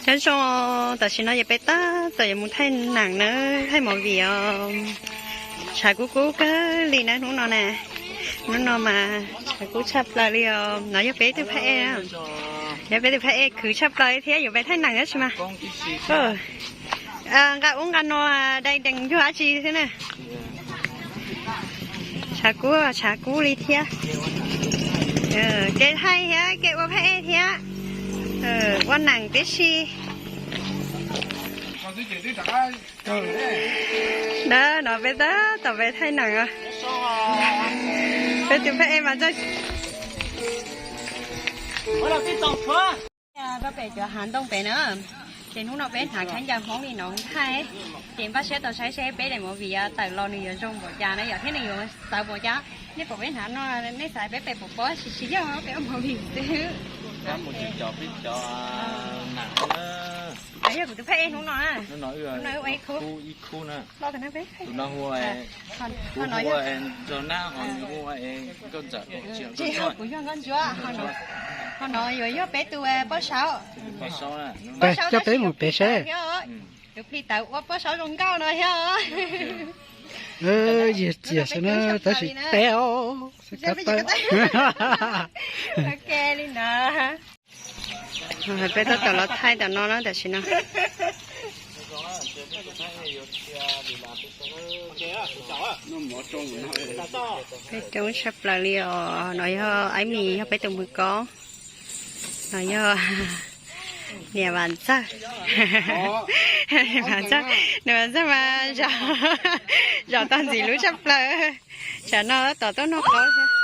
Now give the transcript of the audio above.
Nyob zoo, tam sim no yog peb tab tom yuav mus thaij neem na, thaij movie os. Tshav kub kub kawg li na hnub no na. Hnub no mas tshav kub tshaj plaws li os. No yog peb tug phab ej, yog peb tug phab ej khwv tshaj plaws thiab yuav peb thaij neem tab sis mas nqa ub nqa no dai dees ncuag dab tsi xwb na. Tshav kub, tshav kub li thiab. Kev thaij thiab kev ua phab ej thiab ua neem tib si. Dab no peb tab tom peb thaij neem os. Peb tus phab ej mas txawj pab pem cov hav ntoo pem na. Ces hnub no peb hnav khaub ncaws Hmoob li no thaij. Ces npaj siab tau saib seb peb daim movie tawm los nws yuav zoo npaum cas na yom, thiab nws yuav txawv npaum cas. Nej pom peb hnav no nej xav peb pem puas pob, tsis tsis yog, peb ua movie xwb. Yog kuv tus phab ej hnub no, hnub no wb ua ib khub. Tus no hu ua, hu ua Nco Nab, ho nws hu ua Nkauj Ntxawm. Tsis yog, kuv yog Nkauj Ntsuab, ho no yuav yog peb tus Pob Saub. Coj peb mus pem seb. Tus plig tawv ua pob saub zoo nkauj no thiab. Yig ciam xwb na, tab sis peb os. Ok li ntawd. Peb tab tom los thaij tom no na tam sim no. Peb coob tshaj plaws li os. No yog Aib Mis, yog peb tus mwv koob. No yog niam Vam Ntxawg. Niam Vam Ntxawg, niam Vam Ntxawg mas zom tau ntxim hlub tshaj plaws. Tsam no tab tom tuaj noj plaub thiab.